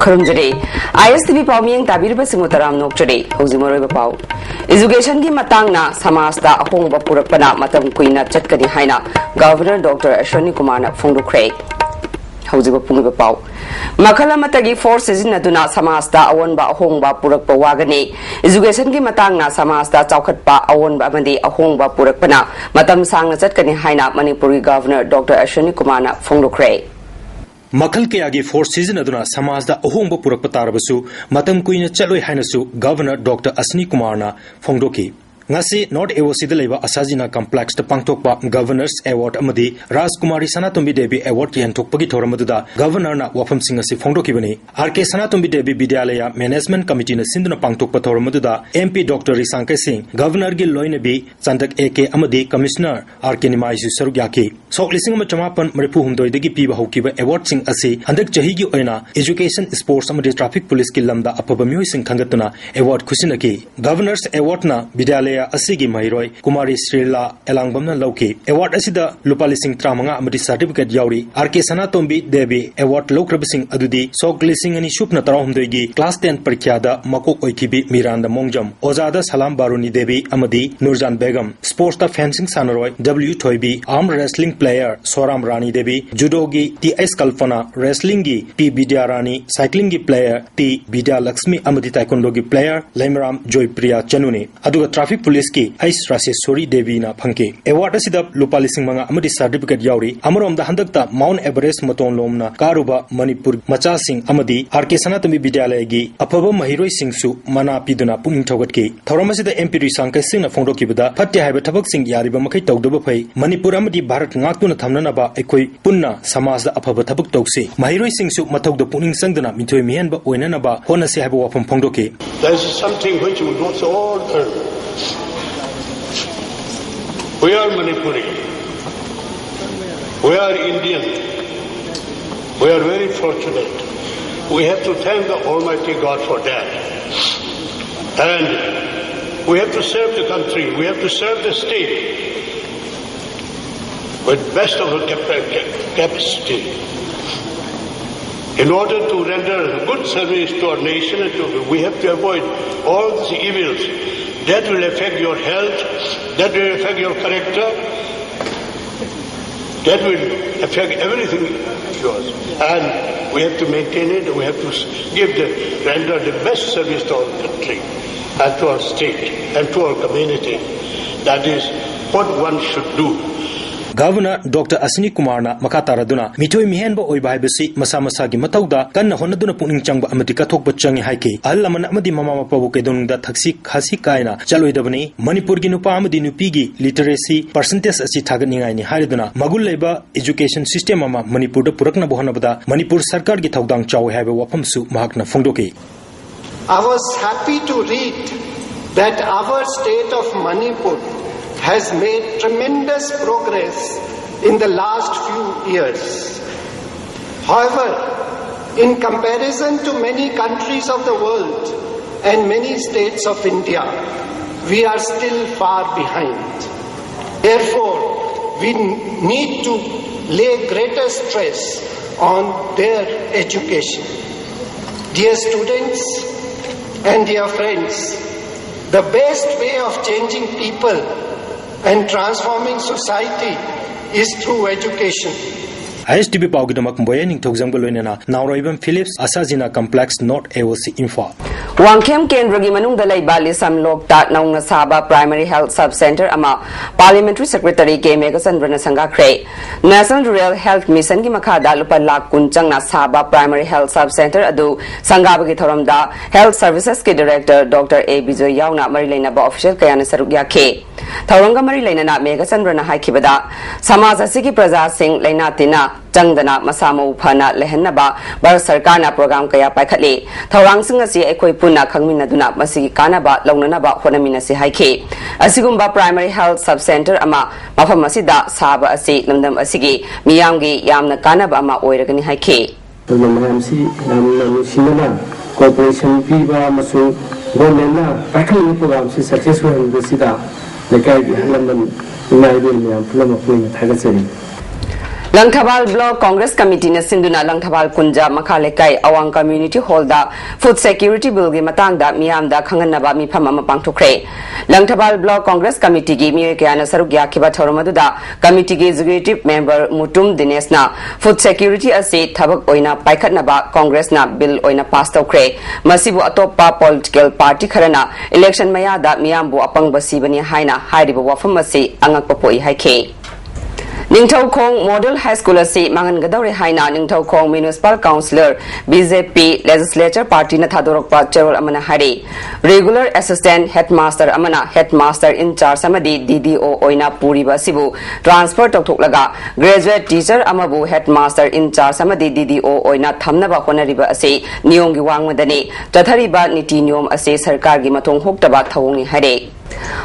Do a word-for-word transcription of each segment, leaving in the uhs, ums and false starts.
ꯈꯨꯔꯨꯝꯖꯔꯤ꯫ ꯑꯥꯏ ꯑꯦꯁ T V ꯄꯥꯎꯃꯤꯌꯦꯡ ꯇꯥꯕꯤꯔꯤꯕꯁꯤꯡꯕꯨ ꯇꯔꯥꯝꯅ ꯑꯣꯛꯆꯔꯤ꯫ ꯍꯧꯖꯤꯛ ꯃꯔꯨꯑꯣꯏꯕ ꯄꯥꯎ꯫ Educationꯒꯤ ꯃꯇꯥꯡꯅ ꯁꯃꯥꯖꯇ ꯑꯍꯣꯡꯕ ꯄꯨꯔꯛꯄꯅ ꯃꯇꯝ ꯀꯨꯏꯅ ꯆꯠꯀꯅꯤ ꯍꯥꯏꯅ Governor Doctor ꯑꯁ꯭ꯋꯅꯤ ꯀꯨꯃꯥꯔꯅ ꯐꯣꯡꯗꯣꯛꯈ꯭ꯔꯦ꯫ ꯍꯧꯖꯤꯛ ꯃꯄꯨꯡ ꯑꯣꯏꯕ ꯄꯥꯎ꯫ ꯃꯈꯜ ꯑꯃꯠꯇꯒꯤ force ꯁꯤꯖꯤꯟꯅꯗꯨꯅ ꯁꯃꯥꯖꯇ ꯑꯑꯣꯟꯕ ꯑꯍꯣꯡꯕ ꯄꯨꯔꯛꯄ ꯋꯥꯒꯅꯤ꯫ Educationꯒꯤ ꯃꯇꯥꯡꯅ ꯁꯃꯥꯖꯇ ꯆꯥꯎꯈꯠꯄ, ꯑꯑꯣꯟꯕ ꯑꯃꯗꯤ ꯑꯍꯣꯡꯕ ꯄꯨꯔꯛꯄꯅ ꯃꯇꯝ ꯁꯥꯡꯅ ꯆꯠꯀꯅꯤ ꯍꯥꯏꯅ ꯃꯅꯤꯄꯨꯔꯒꯤ Governor Doctor ꯑꯁ꯭ꯋꯅꯤ ꯀꯨꯃꯥꯔꯅ ꯐꯣꯡꯗꯣꯛꯈ꯭ꯔꯦ꯫ ꯃꯈꯜ ꯀꯌꯥꯒꯤ force ꯁꯤꯖꯤꯟꯅꯗꯨꯅ ꯁꯃꯥꯖꯗ ꯑꯍꯣꯡꯕ ꯄꯨꯔꯛꯄ ꯇꯥꯔꯕꯁꯨ ꯃꯇꯝ ꯀꯨꯏꯅ ꯆꯠꯂꯣꯏ ꯍꯥꯏꯅꯁꯨ Governor Doctor ꯑꯁ꯭ꯋꯅꯤ ꯀꯨꯃꯥꯔꯅ ꯐꯣꯡꯗꯣꯛꯈꯤ꯫ ꯉꯁꯤ North A O Cꯗ ꯂꯩꯕ ꯑꯁꯥꯖꯤꯅꯥ Complexꯇ ꯄꯥꯡꯊꯣꯛꯄ Governor's Award ꯑꯃꯗꯤ ꯔꯥꯖꯀꯨꯃꯥꯔꯤ ꯁꯅꯥꯇꯣꯝꯕꯤ ꯗꯦꯕꯤ Awardꯀꯤ ꯌꯦꯟꯊꯣꯛꯄꯒꯤ ꯊꯧꯔꯝ ꯑꯗꯨꯗ Governorꯅ ꯋꯥꯐꯝꯁꯤꯡ ꯑꯁꯤ ꯐꯣꯡꯗꯣꯛꯈꯤꯕꯅꯤ꯫ ꯑꯥꯔ ꯀꯦ ꯁꯅꯥꯇꯣꯝꯕꯤ ꯗꯦꯕꯤ ꯕꯤꯗ꯭ꯌꯥꯂꯌ Management Committeeꯅ ꯁꯤꯟꯗꯨꯅ ꯄꯥꯡꯊꯣꯛꯄ ꯊꯧꯔꯝ ꯑꯗꯨꯗ M P Doctor ꯔꯤꯁꯥꯡ ꯀꯩꯁꯤꯡ, Governorꯒꯤ ꯂꯣꯏꯅꯕꯤ ꯆꯟꯗꯛ ꯑꯦ ꯀꯦ ꯑꯃꯗꯤ Commissioner ꯑꯥꯔ ꯀꯦ ꯅꯤꯃꯥꯏꯁꯨ ꯁꯔꯨꯛ ꯌꯥꯈꯤ꯫ ꯁꯣꯛ ꯂꯤꯁꯤꯡ ꯑꯃ ꯆꯃꯥꯄꯟ ꯃꯔꯤꯐꯨ ꯍꯨꯝꯗꯣꯏꯗꯒꯤ ꯄꯤꯕ ꯍꯧꯈꯤꯕ Awardꯁꯤꯡ ꯑꯁꯤ ꯍꯟꯗꯛ ꯆꯍꯤꯒꯤ ꯑꯣꯏꯅ Education, Sports ꯑꯃꯗꯤ Traffic Policeꯀꯤ ꯂꯝꯗ ꯑꯐꯕ ꯃꯤꯑꯣꯏꯁꯤꯡ ꯈꯟꯒꯠꯇꯨꯅ Award ꯈꯨꯁꯤꯟꯅꯈꯤ꯫ Governor's Awardꯅ ꯕꯤꯗ꯭ꯌꯥꯂꯌ ꯑꯁꯤꯒꯤ ꯃꯍꯩꯔꯣꯏ ꯀꯨꯃꯥꯔꯤ ꯁ꯭ꯔꯤꯂꯥ ꯑꯦꯂꯥꯡꯕꯝꯅ ꯂꯧꯈꯤ꯫ Award ꯑꯁꯤꯗ ꯂꯨꯄꯥ ꯂꯤꯁꯤꯡ ꯇꯔꯥꯃꯉꯥ ꯑꯃꯗꯤ certificate ꯌꯥꯎꯔꯤ꯫ ꯑꯥꯔ ꯀꯦ ꯁꯅꯥꯇꯣꯝꯕꯤ ꯗꯦꯕꯤ Award ꯂꯧꯈ꯭ꯔꯕꯁꯤꯡ ꯑꯗꯨꯗꯤ ꯁꯣꯛ ꯂꯤꯁꯤꯡ ꯑꯅꯤ ꯁꯨꯞꯅ ꯇꯔꯥꯍꯨꯝꯗꯣꯏꯒꯤ Class ten ꯄꯔꯤꯈ꯭ꯌꯥꯗ ꯃꯀꯣꯛ ꯑꯣꯏꯈꯤꯕꯤ ꯃꯤꯔꯥꯟꯗ ꯃꯣꯡꯖꯝ, ꯑꯣꯖꯥꯗ ꯁꯂꯥꯝ ꯕꯥꯔꯨꯅꯤ ꯗꯦꯕꯤ ꯑꯃꯗꯤ ꯅꯨꯔꯖꯥꯟ ꯕꯦꯒꯝ, Sportsꯇ fencing ꯁꯥꯟꯅꯔꯣꯏ W ꯊꯣꯏꯕꯤ, Arm Wrestling player ꯁꯣꯔꯥꯝ ꯔꯥꯅꯤ ꯗꯦꯕꯤ, Judoꯒꯤ T S ꯀꯜꯄꯅꯥ, Wrestlingꯒꯤ P ꯕꯤꯗ꯭ꯌꯥꯔꯥꯅꯤ, Cyclingꯒꯤ player T ꯕꯤꯗ꯭ꯌꯥꯂꯛꯁꯃꯤ ꯑꯃꯗꯤ Taekwondoꯒꯤ player ꯂꯩꯃꯔꯥꯝ ꯖꯣꯏꯄ꯭ꯔꯤꯌꯥ ꯆꯅꯨꯅꯤ꯫ ꯑꯗꯨꯒ Traffic Policeꯀꯤ H ꯔꯥꯖꯦꯁ꯭ꯋꯔꯤ ꯗꯦꯕꯤꯅ ꯐꯪꯈꯤ꯫ Award ꯑꯁꯤꯗ ꯂꯨꯄꯥ ꯂꯤꯁꯤꯡ ꯃꯉꯥ ꯑꯃꯗꯤ certificate ꯌꯥꯎꯔꯤ꯫ ꯑꯃꯔꯣꯝꯗ ꯍꯟꯗꯛꯇ Mount Everest ꯃꯇꯣꯟ ꯂꯣꯝꯅ ꯀꯥꯔꯨꯕ ꯃꯅꯤꯄꯨꯔ ꯃꯆꯥꯁꯤꯡ ꯑꯃꯗꯤ ꯑꯥꯔ ꯀꯦ ꯁꯅꯥꯇꯣꯝꯕꯤ ꯕꯤꯗ꯭ꯌꯥꯂꯌꯒꯤ ꯑꯐꯕ ꯃꯍꯩꯔꯣꯏꯁꯤꯡꯁꯨ ꯃꯅꯥ ꯄꯤꯗꯨꯅ ꯄꯨꯛꯅꯤꯡ ꯊꯧꯒꯠꯈꯤ꯫ ꯊꯧꯔꯝ ꯑꯁꯤꯗ M P ꯔꯤꯁꯥꯡ ꯀꯩꯁꯤꯡꯅ ꯐꯣꯡꯗꯣꯛꯈꯤꯕꯗ, ꯐꯠꯇꯦ ꯍꯥꯏꯕ ꯊꯕꯛꯁꯤꯡ ꯌꯥꯔꯤꯕ ꯃꯈꯩ ꯇꯧꯗꯕ ꯐꯩ꯫ ꯃꯅꯤꯄꯨꯔ ꯑꯃꯗꯤ ꯚꯥꯔꯠ ꯉꯥꯛꯇꯨꯅ ꯊꯝꯅꯅꯕ ꯑꯩꯈꯣꯏ ꯄꯨꯟꯅ ꯁꯃꯥꯖꯗ ꯑꯐꯕ ꯊꯕꯛ ꯇꯧꯁꯤ꯫ ꯃꯍꯩꯔꯣꯏꯁꯤꯡꯁꯨ ꯃꯊꯧꯗ ꯄꯨꯛꯅꯤꯡ ꯆꯪꯗꯨꯅ ꯃꯤꯊꯣꯏ ꯃꯤꯍꯦꯟꯕ ꯑꯣꯏꯅꯅꯕ ꯍꯣꯠꯅꯁꯤ ꯍꯥꯏꯕ ꯋꯥꯐꯝ ꯐꯣꯡꯗꯣꯛꯈꯤ꯫ There is something which we must all learn. We are Manipuri. We are Indian. We are very fortunate. We have to thank the Almighty God for that. And we have to serve the country. We have to serve the state with best of our capa-, capacity. In order to render good service to our nation and to, we have to avoid all these evils that will affect your health, that will affect your character, that will affect everything yours. And we have to maintain it, we have to give the, render the best service to our country and to our state and to our community. That is what one should do. Governor Doctor Ashwini Kumarꯅ ꯃꯈꯥ ꯇꯥꯔꯗꯨꯅ ꯃꯤꯊꯣꯏ ꯃꯤꯍꯦꯟꯕ ꯑꯣꯏꯕ ꯍꯥꯏꯕꯁꯤ ꯃꯁꯥ ꯃꯁꯥꯒꯤ ꯃꯊꯧꯗ ꯀꯟꯅ ꯍꯣꯠꯅꯗꯨꯅ ꯄꯨꯛꯅꯤꯡ ꯆꯪꯕ ꯑꯃꯗꯤ ꯀꯠꯊꯣꯛꯄ ꯆꯪꯏ ꯍꯥꯏꯈꯤ꯫ ꯑꯍꯜ ꯂꯃꯟ ꯑꯃꯗꯤ ꯃꯃꯥ ꯃꯄꯥꯕꯨ ꯀꯩꯗꯧꯅꯨꯡꯗ ꯊꯛꯁꯤ ꯈꯥꯁꯤ ꯀꯥꯏꯅ ꯆꯠꯂꯣꯏꯗꯕꯅꯤ꯫ ꯃꯅꯤꯄꯨꯔꯒꯤ ꯅꯨꯄꯥ ꯑꯃꯗꯤ ꯅꯨꯄꯤꯒꯤ literacy percentage ꯑꯁꯤ ꯊꯥꯒꯠꯅꯤꯡꯉꯥꯏꯅꯤ ꯍꯥꯏꯔꯗꯨꯅ ꯃꯒꯨꯟ ꯂꯩꯕ education system ꯑꯃ ꯃꯅꯤꯄꯨꯔꯗ ꯄꯨꯔꯛꯅꯕ ꯍꯣꯠꯅꯕꯗ ꯃꯅꯤꯄꯨꯔ ꯁꯔꯀꯥꯔꯒꯤ ꯊꯧꯗꯥꯡ ꯆꯥꯎꯏ ꯍꯥꯏꯕ ꯋꯥꯐꯝꯁꯨ ꯃꯍꯥꯛꯅ ꯐꯣꯡꯗꯣꯛꯈꯤ꯫ I was happy to read that our state of Manipur has made tremendous progress in the last few years. However, in comparison to many countries of the world and many states of India, we are still far behind. Therefore, we need to lay greater stress on their education. Dear students and dear friends, the best way of changing people and transforming society is through education. ISTV ꯄꯥꯎꯒꯤꯗꯃꯛ ꯕꯣꯌꯦ ꯅꯤꯡꯊꯧꯖꯝꯒ ꯂꯣꯏꯅꯅ ꯅꯥꯎꯔꯣꯏꯕꯝ Phillips, ꯑꯁꯥꯖꯤꯅꯥ complex, North AOC, Imphal. Wangkhem ꯀꯦꯟꯗ꯭ꯔꯒꯤ ꯃꯅꯨꯡꯗ ꯂꯩꯕ ꯂꯤꯁꯝ ꯂꯣꯛꯇ ꯅꯧꯅ ꯁꯥꯕ primary health sub center ꯑꯃ Parliamentary Secretary ꯀꯦ ꯃꯦꯘꯆꯟꯗ꯭ꯔꯅ ꯁꯪꯒꯥꯈ꯭ꯔꯦ꯫ National Rural Health Mission ꯒꯤ ꯃꯈꯥꯗ ꯂꯨꯄꯥ ꯂꯥꯈ ꯀꯨꯟ ꯆꯪꯅ ꯁꯥꯕ primary health sub center ꯑꯗꯨ ꯁꯪꯒꯥꯕꯒꯤ ꯊꯧꯔꯝꯗ Health Services ꯀꯤ Director Doctor ꯑꯦ ꯕꯤꯖꯣꯏ ꯌꯥꯎꯅ ꯃꯔꯤ ꯂꯩꯅꯕ official ꯀꯌꯥꯅ ꯁꯔꯨꯛ ꯌꯥꯈꯤ꯫ ꯊꯧꯔꯝꯒ ꯃꯔꯤ ꯂꯩꯅꯅ ꯃꯦꯘꯆꯟꯗ꯭ꯔꯅ ꯍꯥꯏꯈꯤꯕꯗ, ꯁꯃꯥꯖ ꯑꯁꯤꯒꯤ ꯄ꯭ꯔꯖꯥꯁꯤꯡ ꯂꯥꯏꯅꯥ ꯇꯤꯟꯅ ꯆꯪꯗꯅ ꯃꯁꯥ ꯃꯎ ꯐꯅ ꯂꯩꯍꯟꯅꯕ ꯚꯥꯔꯠ ꯁꯔꯀꯥꯔꯅ program ꯀꯌꯥ ꯄꯥꯏꯈꯠꯂꯤ꯫ ꯊꯧꯔꯥꯡꯁꯤꯡ ꯑꯁꯤ ꯑꯩꯈꯣꯏ ꯄꯨꯟꯅ ꯈꯪꯃꯤꯟꯅꯗꯨꯅ ꯃꯁꯤꯒꯤ ꯀꯥꯟꯅꯕ ꯂꯧꯅꯅꯕ ꯍꯣꯠꯅꯃꯤꯟꯅꯁꯤ ꯍꯥꯏꯈꯤ꯫ ꯑꯁꯤꯒꯨꯝꯕ primary health sub center ꯑꯃ ꯃꯐꯝ ꯑꯁꯤꯗ ꯁꯥꯕ ꯑꯁꯤ ꯂꯝꯗꯝ ꯑꯁꯤꯒꯤ ꯃꯤꯌꯥꯝꯒꯤ ꯌꯥꯝꯅ ꯀꯥꯟꯅꯕ ꯑꯃ ꯑꯣꯏꯔꯒꯅꯤ ꯍꯥꯏꯈꯤ꯫ ꯑꯗꯨꯅ ꯃꯌꯥꯝꯁꯤ ꯌꯥꯝꯅ ꯅꯨꯡꯁꯤꯅꯅ cooperation ꯄꯤꯕ ꯑꯃꯁꯨꯡ government ꯅ ꯄꯥꯏꯈꯠꯂꯤꯕ program ꯁꯤ success ꯑꯣꯏꯍꯟꯕꯁꯤꯗ ꯂꯩꯀꯥꯏꯒꯤ ꯑꯍꯜ ꯂꯃꯟ, ꯏꯃꯥ ꯏꯕꯦꯟ ꯃꯌꯥꯝ ꯄꯨꯝꯅꯃꯛꯄꯨ ꯑꯩꯅ ꯊꯥꯒꯠꯆꯔꯤ꯫ ꯂꯪꯊꯕꯥꯜ ꯕ꯭ꯂꯣꯛ ꯀꯣꯡꯒ꯭ꯔꯦꯁ ꯀꯃꯤꯇꯤꯅ ꯁꯤꯟꯗꯨꯅ ꯂꯪꯊꯕꯥꯜ ꯀꯨꯟꯖ ꯃꯈꯥ ꯂꯩꯀꯥꯏ ꯑꯋꯥꯡ ꯀꯝꯃ꯭ꯌꯨꯅꯤꯇꯤ ꯍꯣꯜꯗ ꯐꯨꯗ ꯁꯦꯀ꯭ꯌꯨꯔꯤꯇꯤ ꯕꯤꯜꯒꯤ ꯃꯇꯥꯡꯗ ꯃꯤꯌꯥꯝꯗ ꯈꯪꯍꯟꯅꯕ ꯃꯤꯐꯝ ꯑꯃ ꯄꯥꯡꯊꯣꯛꯈ꯭ꯔꯦ꯫ ꯂꯪꯊꯕꯥꯜ ꯕ꯭ꯂꯣꯛ ꯀꯣꯡꯒ꯭ꯔꯦꯁ ꯀꯃꯤꯇꯤꯒꯤ ꯃꯤꯑꯣꯏ ꯀꯌꯥꯅ ꯁꯔꯨꯛ ꯌꯥꯈꯤꯕ ꯊꯧꯔꯝ ꯑꯗꯨꯗ ꯀꯃꯤꯇꯤꯒꯤ executive member Mutum ꯗꯤꯅꯦꯁꯅ food security ꯑꯁꯤ ꯊꯕꯛ ꯑꯣꯏꯅ ꯄꯥꯏꯈꯠꯅꯕ ꯀꯣꯡꯒ꯭ꯔꯦꯁꯅ ꯕꯤꯜ ꯑꯣꯏꯅ ꯄꯥꯁ ꯇꯧꯈ꯭ꯔꯦ꯫ ꯃꯁꯤꯕꯨ ꯑꯇꯣꯞꯄ ꯄꯣꯂꯤꯇꯤꯀꯦꯜ ꯄꯥꯔꯇꯤ ꯈꯔꯅ ꯏꯂꯦꯛꯁꯟ ꯃꯌꯥꯗ ꯃꯤꯌꯥꯝꯕꯨ ꯑꯄꯪꯕ ꯁꯤꯕꯅꯤ ꯍꯥꯏꯅ ꯍꯥꯏꯔꯤꯕ ꯋꯥꯐꯝ ꯑꯁꯤ ꯑꯉꯛꯄ ꯄꯣꯛꯏ ꯍꯥꯏꯈꯤ꯫ ꯅꯤꯡꯊꯧꯈꯣꯡ ꯃꯣꯗꯦꯜ ꯍꯥꯏ ꯁ꯭ꯀꯨꯜ ꯑꯁꯤ ꯃꯥꯡꯍꯟꯒꯗꯧꯔꯦ ꯍꯥꯏꯅ Ningthoukhong municipal counsellor, B J ꯄꯤ ꯂꯦꯖꯤꯁꯂꯦꯆꯔ ꯄꯥꯔꯇꯤꯅ ꯊꯥꯗꯣꯔꯛꯄ ꯆꯦꯔꯣꯜ ꯑꯃꯅ ꯍꯥꯏꯔꯤ꯫ ꯔꯤꯒꯨꯂꯔ ꯑꯦꯁꯤꯁꯇꯦꯟꯠ ꯍꯦꯗꯃꯥꯁꯇꯔ ꯑꯃꯅ ꯍꯦꯗꯃꯥꯁꯇꯔ ꯏꯟ ꯆꯥꯔꯖ ꯑꯃꯗꯤ ꯗꯤ ꯗꯤ ꯑꯣ ꯑꯣꯏꯅ ꯄꯨꯔꯤꯕ ꯑꯁꯤꯕꯨ ꯇ꯭ꯔꯥꯟꯁꯐꯔ ꯇꯧꯊꯣꯛꯂꯒ ꯒ꯭ꯔꯦꯖꯨꯑꯦꯠ ꯇꯤꯆꯔ ꯑꯃꯕꯨ ꯍꯦꯗꯃꯥꯁꯇꯔ ꯏꯟ ꯆꯥꯔꯖ ꯑꯃꯗꯤ ꯗꯤ ꯗꯤ ꯑꯣ ꯑꯣꯏꯅ ꯊꯝꯅꯕ ꯍꯣꯠꯅꯔꯤꯕ ꯑꯁꯤ ꯅꯤꯌꯣꯝꯒꯤ ꯋꯥꯡꯃꯗꯅꯤ꯫ ꯆꯠꯊꯔꯤꯕ ꯅꯤꯇꯤ ꯅꯤꯌꯣꯝ ꯑꯁꯤ ꯁꯔꯀꯥꯔꯒꯤ ꯃꯊꯣꯡ ꯍꯨꯛꯇꯕ ꯊꯧꯑꯣꯡꯅꯤ ꯍꯥꯏꯔꯦ꯫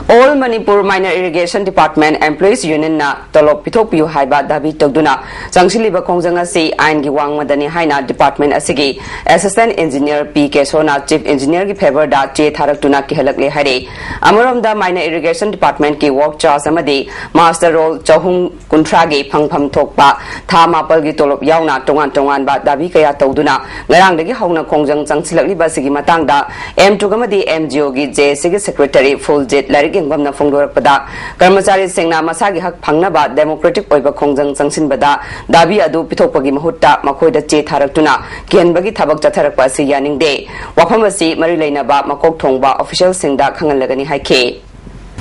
All Manipur Minor Irrigation Department Employees Union ꯅ ꯇꯣꯂꯣꯞ ꯄꯤꯊꯣꯛꯄꯤꯌꯨ ꯍꯥꯏꯕ ꯗꯥꯕꯤ ꯇꯧꯗꯨꯅ ꯆꯪꯁꯤꯜꯂꯤꯕ ꯈꯣꯡꯖꯪ ꯑꯁꯤ ꯑꯥꯏꯟꯒꯤ ꯋꯥꯡꯃꯗꯅꯤ ꯍꯥꯏꯅ ꯗꯤꯄꯥꯔꯠꯃꯦꯟ ꯑꯁꯤꯒꯤ ꯑꯦꯁꯤꯁꯇꯦꯟꯠ ꯏꯟꯖꯤꯅꯤꯌꯔ ꯄꯤ ꯀꯦꯁꯣꯅ ꯆꯤꯐ ꯏꯟꯖꯤꯅꯤꯌꯔꯒꯤ ꯐꯦꯚꯔꯗ ꯆꯦ ꯊꯥꯔꯛꯇꯨꯅ ꯀꯤꯍꯜꯂꯛꯂꯦ ꯍꯥꯏꯔꯦ꯫ ꯑꯃꯔꯣꯝꯗ ꯃꯥꯏꯅꯔ ꯏꯔꯤꯒꯦꯁꯟ ꯗꯤꯄꯥꯔꯠꯃꯦꯟꯠꯀꯤ ꯋꯥꯔꯛ ꯆꯥꯔꯖ ꯑꯃꯗꯤ ꯃꯥꯁꯇꯔ ꯔꯣꯜ ꯆꯍꯨꯝ ꯀꯨꯟꯊ꯭ꯔꯥꯒꯤ ꯐꯪꯐꯝ ꯊꯣꯛꯄ ꯊꯥ ꯃꯥꯄꯜꯒꯤ ꯇꯣꯂꯣꯞ ꯌꯥꯎꯅ ꯇꯣꯉꯥꯟ ꯇꯣꯉꯥꯟꯕ ꯗꯥꯕꯤ ꯀꯌꯥ ꯇꯧꯗꯨꯅ ꯉꯔꯥꯡꯗꯒꯤ ꯍꯧꯅ ꯈꯣꯡꯖꯪ ꯆꯪꯁꯤꯜꯂꯛꯂꯤꯕ ꯑꯁꯤꯒꯤ ꯃꯇꯥꯡꯗ ꯑꯦꯝ ꯇꯨꯛ ꯑꯃꯗꯤ ꯑꯦꯝ ꯖꯤ ꯑꯣꯒꯤ ꯖꯦ ꯑꯦ ꯁꯤꯒꯤ ꯁꯦꯀ꯭ꯔꯦꯇꯔꯤ ꯐꯨꯜꯖꯤꯠ ꯂꯥꯏꯔꯤꯛ ꯌꯦꯡꯐꯝꯅ ꯐꯣꯡꯗꯣꯔꯛꯄꯗ, ꯀꯔꯃꯆꯥꯔꯤꯁꯤꯡꯅ ꯃꯁꯥꯒꯤ ꯍꯛ ꯐꯪꯅꯕ ꯗꯦꯃꯣꯀ꯭ꯔꯦꯇꯤꯛ ꯑꯣꯏꯕ ꯈꯣꯡꯖꯪ ꯆꯪꯁꯤꯟꯕꯗ ꯗꯥꯕꯤ ꯑꯗꯨ ꯄꯤꯊꯣꯛꯄꯒꯤ ꯃꯍꯨꯠꯇ ꯃꯈꯣꯏꯗ ꯆꯦ ꯊꯥꯔꯛꯇꯨꯅ ꯀꯤꯍꯟꯕꯒꯤ ꯊꯕꯛ ꯆꯠꯊꯔꯛꯄ ꯑꯁꯤ ꯌꯥꯅꯤꯡꯗꯦ꯫ ꯋꯥꯐꯝ ꯑꯁꯤ ꯃꯔꯤ ꯂꯩꯅꯕ ꯃꯀꯣꯛ ꯊꯣꯡꯕ ꯑꯣꯐꯤꯁꯤꯌꯦꯜꯁꯤꯡꯗ ꯈꯪꯍꯜꯂꯒꯅꯤ ꯍꯥꯏꯈꯤ꯫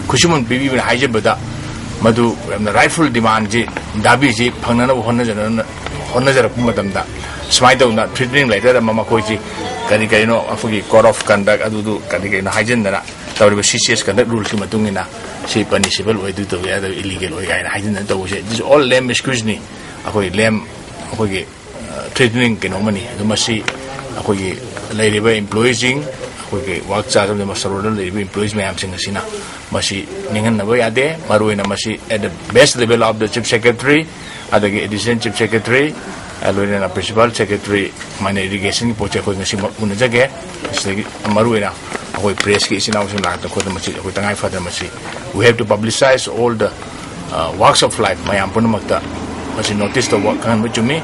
ꯈꯨꯠꯁꯨꯃꯟ ꯄꯤꯕꯤꯕꯅ ꯍꯥꯏꯖꯕꯗ, ꯃꯗꯨ ꯌꯥꯝꯅ ꯔꯥꯏꯠꯐꯨꯜ ꯗꯤꯃꯥꯟꯁꯤ, ꯗꯥꯕꯤꯁꯤ ꯐꯪꯅꯅꯕ ꯍꯣꯠꯅꯖꯅ-, ꯍꯣꯠꯅꯖꯔꯛꯄ ꯃꯇꯝꯗ, ꯁꯨꯃꯥꯏꯅ ꯇꯧꯅ ꯊ꯭ꯔꯦꯇꯅꯤꯡ ꯂꯦꯇꯔ ꯑꯃ ꯃꯈꯣꯏꯁꯤ ꯀꯔꯤ ꯀꯔꯤꯅꯣ ꯑꯩꯈꯣꯏꯒꯤ code of conduct ꯑꯗꯨꯗꯨ ꯀꯔꯤ ꯀꯔꯤꯅꯣ ꯍꯥꯏꯖꯤꯟꯗꯅ ꯇꯧꯔꯤꯕ ꯁꯤ ꯁꯤ ꯑꯦꯁ ꯀꯟꯗꯛ ꯔꯨꯜꯁꯀꯤ ꯃꯇꯨꯡ ꯏꯟꯅ ꯁꯤ ꯄꯅꯤꯁꯤꯕꯜ ꯑꯣꯏ, ꯑꯗꯨ ꯇꯧꯕ ꯌꯥꯗꯕ, ꯏꯂꯤꯒꯦꯜ ꯑꯣꯏ ꯀꯥꯏꯅ ꯍꯥꯏꯖꯤꯟꯗꯅ ꯇꯧꯕꯁꯦ, this is all lamb excuse ꯅꯤ꯫ ꯑꯩꯈꯣꯏ ꯂꯦꯝ ꯑꯩꯈꯣꯏꯒꯤ ꯊ꯭ꯔꯦꯇꯅꯤꯡ ꯀꯩꯅꯣ ꯑꯃꯅꯤ꯫ ꯑꯗꯨ ꯃꯁꯤ ꯑꯩꯈꯣꯏꯒꯤ ꯂꯩꯔꯤꯕ ꯏꯝꯄ꯭ꯂꯣꯌꯤꯁꯤꯡ, ꯑꯩꯈꯣꯏꯒꯤ ꯋꯥꯔꯛ ꯆꯥꯔꯖ ꯑꯃꯗꯤ ꯃꯁꯇꯔ ꯔꯣꯜꯗ ꯂꯩꯔꯤꯕ ꯏꯝꯄ꯭ꯂꯣꯌꯤꯁ ꯃꯌꯥꯝꯁꯤꯡ ꯑꯁꯤꯅ ꯃꯁꯤ ꯅꯤꯡꯍꯟꯅꯕ ꯌꯥꯗꯦ꯫ ꯃꯔꯨꯑꯣꯏꯅ ꯃꯁꯤ at the base level of the chief secretary, ꯑꯗꯒꯤ ꯑꯦꯗꯤꯁꯅꯦꯜ ꯆꯤꯐ ꯁꯦꯀ꯭ꯔꯦꯇꯔꯤ, ꯂꯣꯏꯅꯅ ꯄ꯭ꯔꯤꯟꯁꯤꯄꯥꯜ ꯁꯦꯀ꯭ꯔꯦꯇꯔꯤ, ꯁꯨꯃꯥꯏꯅ ꯏꯔꯤꯒꯦꯁꯟꯒꯤ ꯄꯣꯠꯁꯦ ꯑꯩꯈꯣꯏ ꯉꯁꯤꯃꯛ ꯎꯅꯖꯒꯦ꯫ ꯁꯤꯗꯒꯤ ꯃꯔꯨꯑꯣꯏꯅ ꯑꯩꯈꯣꯏ ꯄ꯭ꯔꯦꯁꯀꯤ ꯏꯆꯤꯟ ꯏꯅꯥꯎꯁꯤꯡ ꯂꯥꯛꯇꯅ ꯈꯣꯠꯇꯅ ꯃꯁꯤ ꯑꯩꯈꯣꯏ ꯇꯉꯥꯏ ꯐꯗꯅ ꯃꯁꯤ, we have to publicize all the, uh, walks of life, ꯃꯌꯥꯝ ꯄꯨꯝꯅꯃꯛꯇ ꯃꯁꯤ ꯅꯣꯇꯤꯁ ꯇꯧꯕ ꯈꯪꯍꯟꯕ ꯆꯨꯝꯃꯤ꯫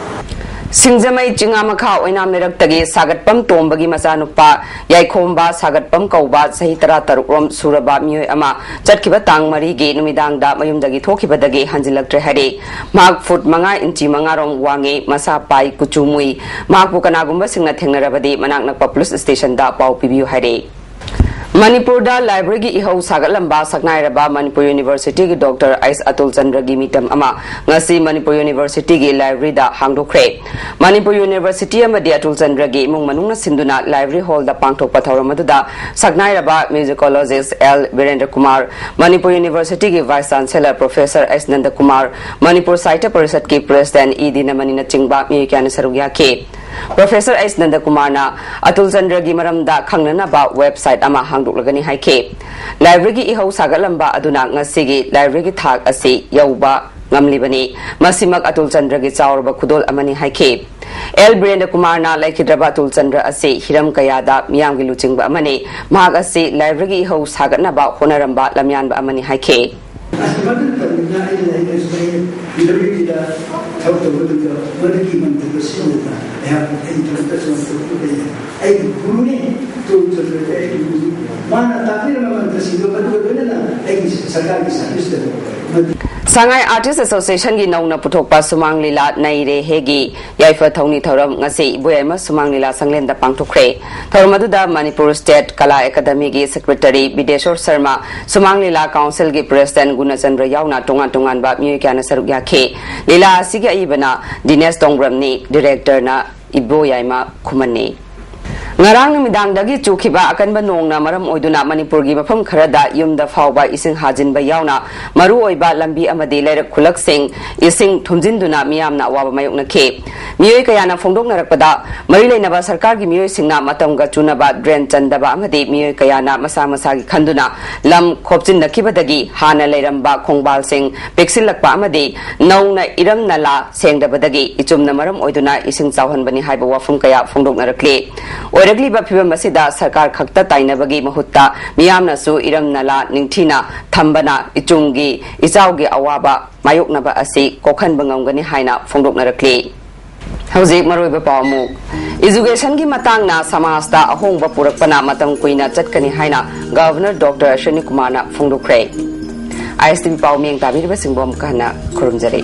ꯁꯤꯡꯖꯃꯩ ꯆꯤꯉꯥꯃꯈꯥ ꯑꯣꯏꯅꯥꯝ ꯂꯩꯔꯛꯇꯒꯤ ꯁꯥꯒꯠꯄꯝ ꯇꯣꯝꯕꯒꯤ ꯃꯆꯥꯅꯨꯄꯥ ꯌꯥꯏꯈꯣꯝꯕ ꯁꯥꯒꯠꯄꯝ ꯀꯧꯕ ꯆꯍꯤ ꯇꯔꯥ ꯇꯔꯨꯛ ꯔꯣꯝ ꯁꯨꯔꯕ ꯃꯤꯑꯣꯏ ꯑꯃ ꯆꯠꯈꯤꯕ ꯇꯥꯡ ꯃꯔꯤꯒꯤ ꯅꯨꯃꯤꯗꯥꯡꯗ ꯃꯌꯨꯝꯗꯒꯤ ꯊꯣꯛꯈꯤꯕꯗꯒꯤ ꯍꯟꯖꯤꯜꯂꯛꯇ꯭ꯔꯦ ꯍꯥꯏꯔꯤ꯫ ꯃꯍꯥꯛ ꯐꯨꯠ ꯃꯉꯥ ꯏꯟꯆꯤ ꯃꯉꯥ ꯔꯣꯝ ꯋꯥꯡꯉꯤ, ꯃꯁꯥ ꯄꯥꯏ, ꯀꯨꯆꯨ ꯃꯨꯏ꯫ ꯃꯍꯥꯛꯄꯨ ꯀꯅꯥꯒꯨꯝꯕꯁꯤꯡꯅ ꯊꯦꯡꯅꯔꯕꯗꯤ ꯃꯅꯥꯛ ꯅꯛꯄ ꯄꯨꯂꯤꯁ ꯁ꯭ꯇꯦꯁꯟꯗ ꯄꯥꯎ ꯄꯤꯕꯤꯌꯨ ꯍꯥꯏꯔꯤ꯫ ꯃꯅꯤꯄꯨꯔꯗ ꯂꯥꯏꯕ꯭ꯔꯦꯔꯤꯒꯤ ꯏꯍꯧ ꯁꯥꯒꯠꯂꯝꯕ ꯁꯛꯅꯥꯏꯔꯕ ꯃꯅꯤꯄꯨꯔ ꯌꯨꯅꯤꯚꯔꯁꯤꯇꯤꯒꯤ ꯗꯣꯛꯇꯔ ꯑꯩꯁ ꯑꯇꯨꯜ ꯆꯟꯗ꯭ꯔꯒꯤ ꯃꯤꯇꯝ ꯑꯃ ꯉꯁꯤ ꯃꯅꯤꯄꯨꯔ ꯌꯨꯅꯤꯚꯔꯁꯤꯇꯤꯒꯤ ꯂꯥꯏꯕ꯭ꯔꯦꯔꯤꯗ ꯍꯥꯡꯗꯣꯛꯈ꯭ꯔꯦ꯫ ꯃꯅꯤꯄꯨꯔ ꯌꯨꯅꯤꯚꯔꯁꯤꯇꯤ ꯑꯃꯗꯤ ꯑꯇꯨꯜ ꯆꯟꯗ꯭ꯔꯒꯤ ꯏꯃꯨꯡ ꯃꯅꯨꯡꯅ ꯁꯤꯟꯗꯨꯅ ꯂꯥꯏꯕ꯭ꯔꯦꯔꯤ ꯍꯣꯜꯗ ꯄꯥꯡꯊꯣꯛꯄ ꯊꯧꯔꯝ ꯑꯗꯨꯗ ꯁꯛꯅꯥꯏꯔꯕ ꯃ꯭ꯌꯨꯖꯤꯀꯣꯂꯣꯖꯤꯁ ꯑꯦꯜ ꯕꯤꯔꯦꯟꯗ꯭ꯔ ꯀꯨꯃꯥꯔ, ꯃꯅꯤꯄꯨꯔ ꯌꯨꯅꯤꯚꯔꯁꯤꯇꯤꯒꯤ vice chancellor professor H Nanda Kumar, Manipur Sahitya ꯄꯔꯤꯁꯠꯀꯤ ꯄ꯭ꯔꯦꯁꯤꯗꯦꯟꯠ ꯏ ꯗꯤꯅꯃꯅꯤꯅꯆꯤꯡꯕ ꯃꯤꯑꯣꯏ ꯀꯌꯥꯅ ꯁꯔꯨꯛ ꯌꯥꯈꯤ꯫ ꯄ꯭ꯔꯣꯐꯦꯁꯔ ꯑꯩꯁ ꯅꯟꯗꯀꯨꯃꯥꯔꯅ ꯑꯇꯨꯜ ꯆꯟꯗ꯭ꯔꯒꯤ ꯃꯔꯝꯗ ꯈꯪꯅꯅꯕ ꯋꯦꯕꯁꯥꯏꯠ ꯑꯃ ꯍꯥꯡꯗꯣꯛꯂꯒꯅꯤ ꯍꯥꯏꯈꯤ꯫ ꯂꯥꯏꯕ꯭ꯔꯦꯔꯤꯒꯤ ꯏꯍꯧ ꯁꯥꯒꯠꯂꯝꯕ ꯑꯗꯨꯅ ꯉꯁꯤꯒꯤ ꯂꯥꯏꯕ꯭ꯔꯦꯔꯤꯒꯤ ꯊꯥꯛ ꯑꯁꯤ ꯌꯧꯕ ꯉꯝꯂꯤꯕꯅꯤ꯫ ꯃꯁꯤꯃꯛ ꯑꯇꯨꯜ ꯆꯟꯗ꯭ꯔꯒꯤ ꯆꯥꯎꯔꯕ ꯈꯨꯗꯣꯜ ꯑꯃꯅꯤ ꯍꯥꯏꯈꯤ꯫ ꯑꯦꯜ ꯕꯤꯔꯦꯟꯗ꯭ꯔ ꯀꯨꯃꯥꯔꯅ ꯂꯩꯈꯤꯗ꯭ꯔꯕ ꯑꯇꯨꯜ ꯆꯟꯗ꯭ꯔ ꯑꯁꯤ ꯍꯤꯔꯝ ꯀꯌꯥꯗ ꯃꯤꯌꯥꯝꯒꯤ ꯂꯨꯆꯤꯡꯕ ꯑꯃꯅꯤ꯫ ꯃꯍꯥꯛ ꯑꯁꯤ ꯂꯥꯏꯕ꯭ꯔꯦꯔꯤꯒꯤ ꯏꯍꯧ ꯁꯥꯒꯠꯅꯕ ꯍꯣꯠꯅꯔꯝꯕ ꯂꯝꯌꯥꯟꯕ ꯑꯃꯅꯤ ꯍꯥꯏꯈꯤ꯫ ꯑꯁ, ꯃꯗꯨ ꯃꯇꯝꯗ ꯑꯩꯅ ꯂꯥꯏꯔꯤꯛ ꯂꯥꯏꯁꯨ ꯂꯩ, ꯌꯨꯅꯤꯚꯔꯁꯤꯇꯤꯗ ꯊꯕꯛ ꯇꯧꯕꯗꯨꯗ ꯃꯗꯨꯒꯤ ꯃꯟꯇ꯭ꯔꯗꯨ ꯁꯤꯖꯤꯟꯅꯗꯅ ꯑꯩꯍꯥꯛ ꯑꯩ ꯊꯕꯛꯇ ꯆꯪꯉꯛꯄ ꯂꯩ꯫ ꯑꯩꯒꯤ ꯒꯨꯔꯨꯅꯤ, ꯇꯣꯜ ꯆꯟꯗ꯭ꯔꯗꯤ ꯑꯩꯒꯤ ꯒꯨꯔꯨꯅꯤ꯫ ꯃꯥꯅ ꯇꯥꯛꯄꯤꯔꯝꯕ ꯃꯟꯇ꯭ꯔꯁꯤꯡꯗꯣ ꯃꯗꯨꯒ ꯂꯣꯏꯅꯅ ꯑꯩꯒꯤ ꯁꯔꯀꯥꯔꯒꯤ ꯁꯥꯔꯚꯤꯁꯇ ꯃꯗꯨ ꯁꯉꯥꯏ ꯑꯥꯔꯇꯤꯁ ꯑꯦꯁꯣꯁꯤꯌꯦꯁꯟꯒꯤ ꯅꯧꯅ ꯄꯨꯊꯣꯛꯄ ꯁꯨꯃꯥꯡ ꯂꯤꯂꯥ ꯅꯩꯔꯦ ꯍꯦꯒꯤ ꯌꯥꯏꯐ ꯊꯧꯅꯤ ꯊꯧꯔꯝ ꯉꯁꯤ ꯏꯕꯣꯌꯥꯏꯃ ꯁꯨꯃꯥꯡ ꯂꯤꯂꯥ ꯁꯪꯂꯦꯟꯗ ꯄꯥꯡꯊꯣꯛꯈ꯭ꯔꯦ꯫ ꯊꯧꯔꯝ ꯑꯗꯨꯗ ꯃꯅꯤꯄꯨꯔ ꯁ꯭ꯇꯦꯠ ꯀꯂꯥ ꯑꯦꯀꯥꯗꯃꯤꯒꯤ ꯁꯦꯀ꯭ꯔꯦꯇꯔꯤ ꯕꯤꯗꯦꯁꯣꯔ ꯁꯔꯃ, ꯁꯨꯃꯥꯡ ꯂꯤꯂꯥ ꯀꯥꯎꯟꯁꯤꯜꯒꯤ ꯄ꯭ꯔꯦꯁꯤꯗꯦꯟꯠ ꯒꯨꯅꯆꯟꯗ꯭ꯔ ꯌꯥꯎꯅ ꯇꯣꯉꯥꯟ ꯇꯣꯉꯥꯟꯕ ꯃꯤꯑꯣꯏ ꯀꯌꯥꯅ ꯁꯔꯨꯛ ꯌꯥꯈꯤ꯫ ꯂꯤꯂꯥ ꯑꯁꯤꯒꯤ ꯑꯏꯕꯅ ꯗꯤꯅꯦꯁ ꯇꯣꯡꯕ꯭ꯔꯝꯅꯤ, ꯗꯤꯔꯦꯛꯇꯔꯅ ꯏꯕꯣꯌꯥꯏꯃ ꯈꯨꯃꯟꯅꯤ꯫ ꯉꯔꯥꯡ ꯅꯨꯃꯤꯗꯥꯡꯗꯒꯤ ꯆꯨꯈꯤꯕ ꯑꯀꯟꯕ ꯅꯣꯡꯅ ꯃꯔꯝ ꯑꯣꯏꯗꯨꯅ ꯃꯅꯤꯄꯨꯔꯒꯤ ꯃꯐꯝ ꯈꯔꯗ ꯌꯨꯝꯗ ꯐꯥꯎꯕ ꯏꯁꯤꯡ ꯍꯥꯖꯤꯟꯕ ꯌꯥꯎꯅ ꯃꯔꯨꯑꯣꯏꯕ ꯂꯝꯕꯤ ꯑꯃꯗꯤ ꯂꯩꯔꯛ ꯈꯨꯜꯂꯛꯁꯤꯡ ꯏꯁꯤꯡ ꯊꯨꯝꯖꯤꯟꯗꯨꯅ ꯃꯤꯌꯥꯝꯅ ꯑꯋꯥꯕ ꯃꯥꯌꯣꯛꯅꯈꯤ꯫ ꯃꯤꯑꯣꯏ ꯀꯌꯥꯅ ꯐꯣꯡꯗꯣꯛꯅꯔꯛꯄꯗ, ꯃꯔꯤ ꯂꯩꯅꯕ ꯁꯔꯀꯥꯔꯒꯤ ꯃꯤꯑꯣꯏꯁꯤꯡꯅ ꯃꯇꯝꯒ ꯆꯨꯅꯕ ꯗ꯭ꯔꯦꯟ ꯆꯟꯗꯕ ꯑꯃꯗꯤ ꯃꯤꯑꯣꯏ ꯀꯌꯥꯅ ꯃꯁꯥ ꯃꯁꯥꯒꯤ ꯈꯟꯗꯨꯅ ꯂꯝ ꯈꯣꯞꯆꯤꯟꯅꯈꯤꯕꯗꯒꯤ ꯍꯥꯟꯅ ꯂꯩꯔꯝꯕ ꯈꯣꯡꯕꯥꯜꯁꯤꯡ ꯄꯤꯛꯁꯤꯜꯂꯛꯄ ꯑꯃꯗꯤ ꯅꯧꯅ ꯏꯔꯝ ꯅꯂꯥ ꯁꯦꯡꯗꯕꯗꯒꯤ ꯏꯆꯨꯝꯅ ꯃꯔꯝ ꯑꯣꯏꯗꯨꯅ ꯏꯁꯤꯡ ꯆꯥꯎꯍꯟꯕꯅꯤ ꯍꯥꯏꯕ ꯋꯥꯐꯝ ꯀꯌꯥ ꯐꯣꯡꯗꯣꯛꯅꯔꯛꯂꯤ꯫ ꯂꯩꯔꯛꯂꯤꯕ ꯐꯤꯕꯝ ꯑꯁꯤꯗ ꯁꯔꯀꯥꯔ ꯈꯛꯇ ꯇꯥꯏꯅꯕꯒꯤ ꯃꯍꯨꯠꯇ ꯃꯤꯌꯥꯝꯅꯁꯨ ꯏꯔꯝ ꯅꯂꯥ ꯅꯤꯡꯊꯤꯅ ꯊꯝꯕꯅ ꯏꯆꯨꯝꯒꯤ ꯏꯆꯥꯎꯒꯤ ꯑꯋꯥꯕ ꯃꯥꯌꯣꯛꯅꯕ ꯑꯁꯤ ꯀꯣꯛꯍꯟꯕ ꯉꯝꯒꯅꯤ ꯍꯥꯏꯅ ꯐꯣꯡꯗꯣꯛꯅꯔꯛꯂꯤ꯫ ꯍꯧꯖꯤꯛ ꯃꯔꯨꯑꯣꯏꯕ ꯄꯥꯎ ꯑꯃꯨꯛ꯫ ꯏꯖꯨꯀꯦꯁꯟꯒꯤ ꯃꯇꯥꯡꯅ ꯁꯃꯥꯖꯇ ꯑꯍꯣꯡꯕ ꯄꯨꯔꯛꯄꯅ ꯃꯇꯝ ꯀꯨꯏꯅ ꯆꯠꯀꯅꯤ ꯍꯥꯏꯅ ꯒꯚꯔꯅꯔ ꯗꯣꯛꯇꯔ ꯑꯁ꯭ꯋꯤꯅꯤ ꯀꯨꯃꯥꯔꯅ ꯐꯣꯡꯗꯣꯛꯈ꯭ꯔꯦ꯫ ISTV ꯄꯥꯎ ꯃꯤꯌꯦꯡ ꯇꯥꯕꯤꯔꯤꯕꯁꯤꯡꯕꯨ ꯑꯃꯨꯛꯀ ꯍꯟꯅ ꯈꯨꯔꯨꯝꯖꯔꯤ꯫